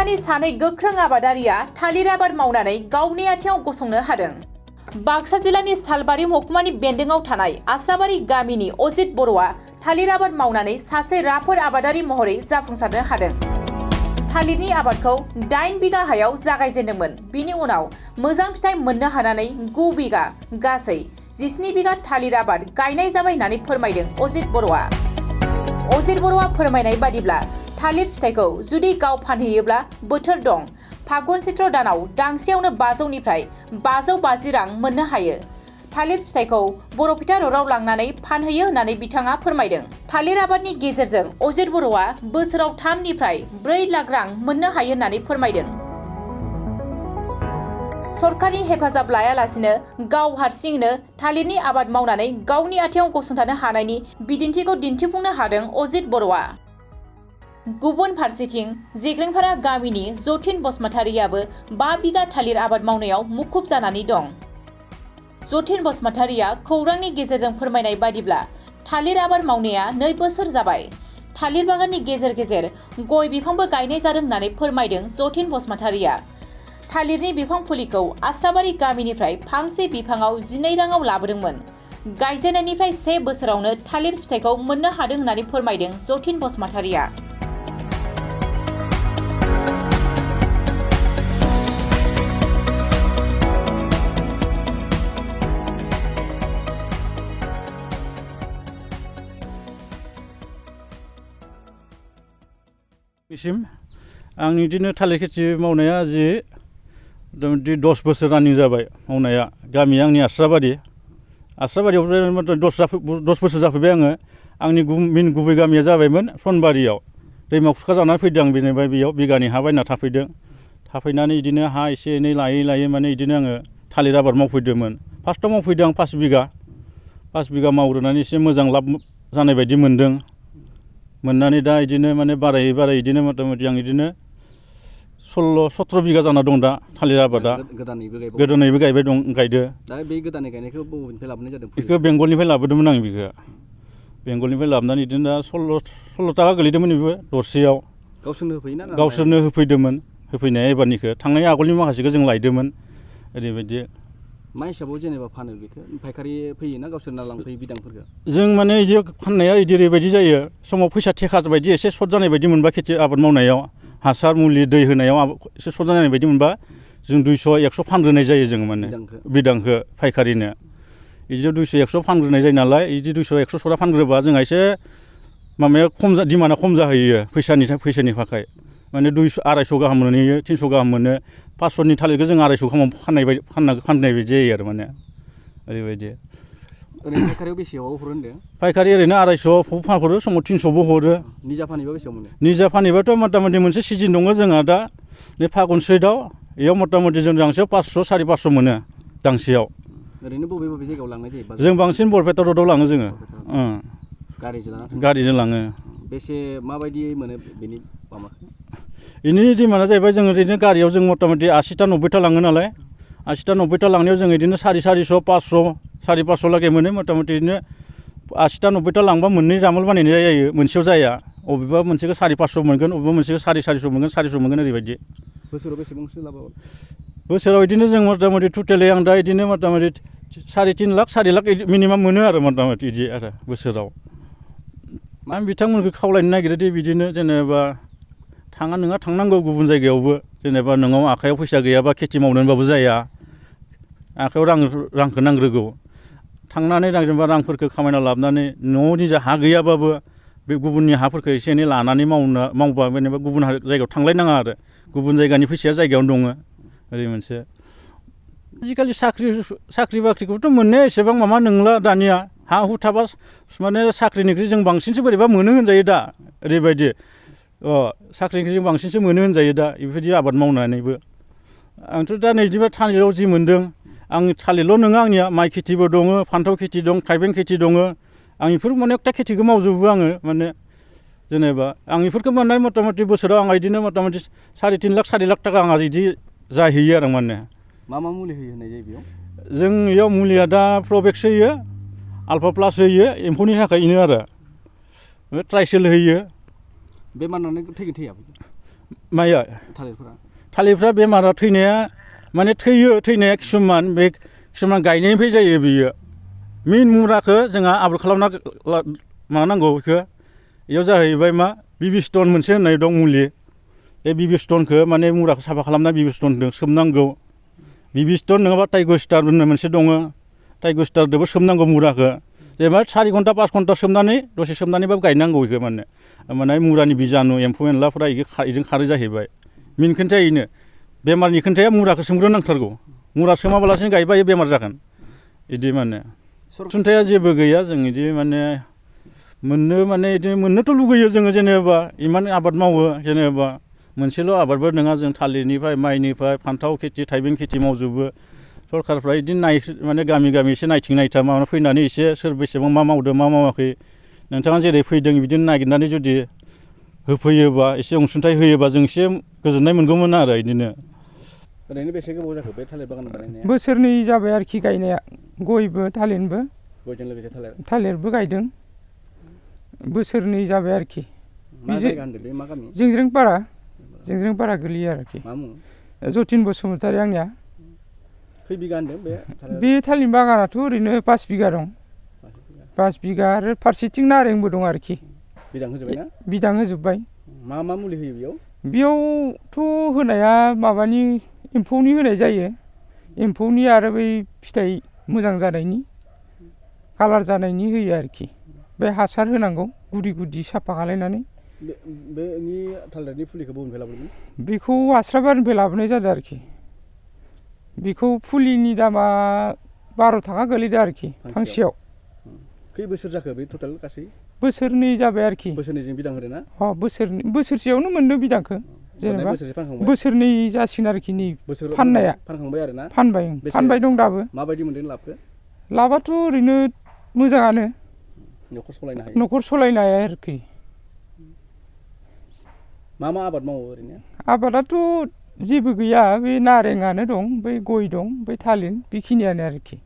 बाक्सानि सानै गोख्रों आबादारिया थालिर आबाद मावनानै गावनि आथिङाव गसंनो हादों। बाक्सा जिल्लानि सालबारि महकुमानि बेन्दोंआव थानाय आस्राबारि गामिनि अजित बर'आ थालिर आबाद मावनानै सासे राफोद आबादारि महरै जाफुंसारनो हादों। थालिरनि आबादखौ 8 बिगा हायाव जागायजेनदोंमोन। बिनि उनाव मोजां फिथाइ मोननो हानानै 9 बिगा गासै 17 बिगा थालिर आबाद गायनाय जाबाय होननानै फोरमायदों अजित बर'आ। अजित बर'आ फोरमायनाय बादिब्ला थालिर फिथाइखौ जुदि गाव फानहैयोब्ला बोथोर दं। फागुन चैत्र दानाव दांसेयावनो 500 निफ्राय 550 रां मोननो हायो। थालिर फिथाइखौ बर'फिथा रडआव लांनानै फानहैयो होननानै बिथाङा फोरमायदों। थालिर आबादनि गेजेरजों अजित बर'आ बोसोराव 3 निफ्राय 4 लाख रां मोननो हायो होननानै फोरमायदों। सरकारनि हेफाजाब लायालासिनो गाव हारसिङैनो थालिरनि आबाद मावनानै गावनि आथिङाव गसंथानो हानायनि बिदिन्थिखौ दिन्थिफुंनो हादों अजित बर'आ। गुबुन फारसेथिं जेग्रेंपारा गामिनि जतिन बसुमतारियाबो 5 बिगा थालिर आबाद मावनायाव मुखुब जानानै दं। जतिन बसुमतारिया खौरांनि गेजेरजों फोरमायनाय बादिब्ला थालिर आबाद मावनाया 2 बोसोर जाबाय। थालिर बागाननि गेजेर गेजेर गय बिफांबो गायनाय जादों होननानै फोरमायदों जतिन बसुमतारिया। थालिरनि बिफां फुलिखौ आस्राबारि गामिनिफ्राय फांसे बिफाङाव 12 राङाव लाबोदोंमोन। गायजेननायनिफ्राय 1 बोसोरावनो थालिर फिथाइखौ मोननो हादों होननानै फोरमायदों जतिन बसुमतारिया। आंनि बिदिनो थालिर खेथि मावनाया 10 बोसोर रानिं जाबाय मावनाया। गामिया आंनि आस्राबारियाव 10 बोसोर जाफैबाय आङो। आंनि गुबै गामिया जाबायमोन सनबारियाव। दैमा खुरखा जानानै फैदों आं बेनिफ्राय बेयाव बिगानै हा बायना थाफैनानै बिदिनो हा एसे एनै लायै माने बिदिनो आङो थालिर आबाद मावफैदोंमोन। फार्स्टआव मावफैदों आं 5 बिगा मावग्रोनानै एसे मोजां लाब जानाय बायदि मोनदों। मोननानै दा बिदिनो माने बारायै बिदिनो मथा मथि आं बिदिनो 16-17 बिगा जाना दं दा थालिर आबादा। गोदानैबो गायदो। दा बे गोदानै गायनायखौ बबेनिफ्राय लाबोनाय जादों? बेखौ बेंगलनिफ्राय लाबोदोंमोन आं बेखौ। बेंगलनिफ्राय लाबोनानै बिदिनो दा 16 थाखा गोलैदोंमोन बेबो दरसेयाव। गावसोरनो होफैयोना? गावसोरनो होफैदोंमोन। होफैनाया एबारनिखौ थांनाय आगोलनि माखासेखौ जों लायदोंमोन। ओरैबायदि मा हिसाबाव जेनेबा फानो बेखौ? फायखारि फैयोना गावसोरना लांफैयो बिदांफोरखौ? जों माने बिदि फाननाया ओरैबायदि जायो। समाव फैसा थेखा बायदि एसे सर्ट जानाय बायदि मोनबा खेथि आबाद मावनायाव हासार मुलि दै होनायाव एसे सर्ट जानाय बायदि मोनबा जों 200-100 फानग्रोनाय जायो जों माने बिदांखौ फायखारिनो। बिदिनो 200-100 फानग्रोनाय जायो नालाय। बिदि 200-100 सरा फानग्रोबा जोंहा एसे माबाया दिमान्डआ खम जाहैयो फैसानि थाखाय। माने 200-250 गाहाम मोनहैयो, 300 गाहाम मोनो। 500नि थालिरखौ जों 250 गाहामाव फाननाय बायदि जायो आरो माने ओरैबायदि। ओरैनो फायखारियाव बेसेयाव हरो होनदों? फायखारि ओरैनो 250 फानहरो, समाव 300बो हरो। निजा फानहैबा बेसेयाव मोनो? निजा फानहैबाथ' मथा मथि मोनसे सिजन दङ जोंहा दा नै फागुन चैतआव। बेयाव मथा मथि जों दांसेयाव 500-550 मोनो दांसेयाव। ओरैनो बबे जायगायाव लांनाय जायो? जों बांसिन बरपेटा रडआव लाङो जोङो। गारिजों लाङो। बेसे माबायदि मोनो बेनि माबा? बेनि डिमान्डआ जाहैबाय जों ओरैनो गारियाव जों मथा मथि 80टा 90टा लाङो नालाय। 80टा 90टा लांनायाव जों बिदिनो 450, 500, 550 लागै मोनो। मथा मथि बिदिनो 80टा 90टा लांबा मोननै जामोल बानायनाय जायो, मोनसेयाव जाया। अबेबा मोनसेखौ 550 मोनगोन, अबेबा मोनसेखौ 450 मोनगोन, 400 मोनगोन ओरैबायदि। बोसोराव बेसेबांसो लाब? बोसोराव बिदिनो जों मथा मथि टटेलि आं दा बिदिनो मथा मथि 3.5 लाख 4 लाख मिनिमाम मोनो आरो मथा मथि बिदि आरो बोसोराव। आं बिथांमोनखौ खावलायनो नागिरोदि बिदिनो जेनेबा थांनांगौ गुबुन जायगायावबो। जेनेबा नोंनाव आखाइयाव फैसा गैयाबा खेथि मावनोबाबो जाया। आखाइयाव रांखौ नांग्रोगौ। थांनानै जेनेबा रांफोरखौ खामायना लाबोनानै न'आव निजा हा गैयाबाबो बे गुबुननि हाफोरखौ एसे एनै लानानै मावबा जेनेबा गुबुन जायगायाव थांलायनाङा आरो। गुबुन जायगानि फैसाया जायगायावनो दङ ओरै मोनसे। आजिखालि साख्रि बाख्रिखौथ' मोननाया एसेबां माबा नंला दानिया। हा हु थाबा माने साख्रिनिख्रुइ जों बांसिनसो बोरैबा मोनो होनजायो दा ओरैबायदि। साख्रिनिख्रुइ जों बांसिनसो मोनो होनजायो दा बेबायदि आबाद मावनानैबो। आंथ' दा नैदिबा थालिराव जि मोनदों, आं थालिरल' नङा आंनिया माइ खेथिबो दङ, फान्थाव खेथि दं, थाइबें खेथि दङ। आं बेफोर अनेकथा खेथिखौ मावजोबो आङो माने जेनेबा। आं बेफोरखौ मोननाय मथा मथि बोसोराव आं बिदिनो मथा मथि 3.5 लाख 4 लाख थाखा आंहा बिदि जाहैयो आरो माने। मा मुलि होनाय जायो बेयाव? जों बेयाव मुलिया दा प्र'भेक्स होयो, आल्फा प्लास होयो एम्फौनि थाखायनो आरो। ट्राइसेल होयो। बे माननानै थैया? माया थालिरफोरा थालिरफ्रा बेमारा थैनाया माने थैनाया किसुमान बे किसुमान गायनायनिफ्राय जायो बियो मेन मुराखौ जोंहा आबाद खालामना माबानांगौ बेखौ बेयाव जाहैबाय मा बिबि स्टन मोनसे होननाय दं मुलि बे बिबि स्टनखौ माने मुराखौ साफा खालामना बिबि स्टनजों सोमनांगौ बिबि स्टन नङाबा टाइगस्टार होननाय मोनसे दङ टाइगस्टारजोंबो सोमनांगौ मुराखौ जेनेबा 4 घन्टा 5 घन्टा सोमनानै दसे सोमनानैबाबो गायनांगौ बेखौ माने मुरानि बिजानु एम्फौ एनलाफ्रा बेजों खारो जाहैबाय मेन खोन्थाया बेनो बेमारनि खोन्थाया मुराखौ सोमग्रोनांथारगौ मुरा सोमाबालासिनो गायबा बे बेमार जागोन बिदि माने सुंथाया जेबो गैया जों बिदि माने मोननोथ' लुगैयो जोङो जेनेबा इमान आबाद मावो जेनेबा मोनसेल' आबादबो नङा जों थालिरनिफ्राय माइनिफ्राय फान्थाव खेथि थाइबें खेथि मावजोबो सरकारफ्रा बिदिनो माने गामि एसे नायथिं मावना फैनानै एसे सोर बेसेबां मा मावदों मा मावाखै नोंथाङा जेरै फैदों बिदिनो नागिरनानै जुदि होफैयोबा एसे अनसुंथाइ होयोबा जों एसे गोजोननाय मोनगौमोन आरो बिदिनो ओरैनो बेसे गोबाव जाखो बे थालिर बागान बानायनाया बोसोरनै जाबाय आरोखि गायनाया गयबो थालिरबो गयजों लोगोसे थालिरबो गायदों बोसोरनै जाबाय आरोखि मा जायगा होनदों बे मा गामि जोंज्रेंपारा गोलैयो आरोखि मा मुं जतिन बसुमतारी आंनिया खै बिगा होनदों बे थालिर बागानाथ' ओरैनो 5 बिगा दं 5 बिगा आरो फारसेथिं नारेंबो दं आरोखि बिदां होजोब्बाय मा मुलि होयो बेयावथ' होनाया माबानि एम्फौनि होनाय जायो एम्फौनि आरो बै फिथाइ मोजां जानायनि कालार जानायनि होयो आरोखि बे हासार होनांगौ गुदि साफा खालायनानै बेनि थालिरनि फुलिखौ बबेनिफ्राय लाबोदोंमोन बेखौ आस्राबारिनिफ्राय लाबोनाय जादों आरोखि बेखौ फुलिनि दामा 12 थाखा गोलैदों आरोखि फांसेयाव खै बोसोर जाखो बे टटेल गासै बोसोरनै जाबाय आरोखि बोसोरनैजों बिदां होदों ना बोसोरसेयावनो मोनदों बिदांखौ जेनेबा बोसोरनै जासिगोन आरोखि नै फाननाया फानखांबाय आरो ना फानबाय दं दाबो माबायदि मोनदों लाबखौ लाबाथ' ओरैनो मोजाङानो न'खर सलायनो हायो आरोखि मा आबाद मावो ओरैनो आबादाथ' जेबो गैया बे नारेंआनो दं बै गय दं बै थालिर बेखिनियानो आरोखि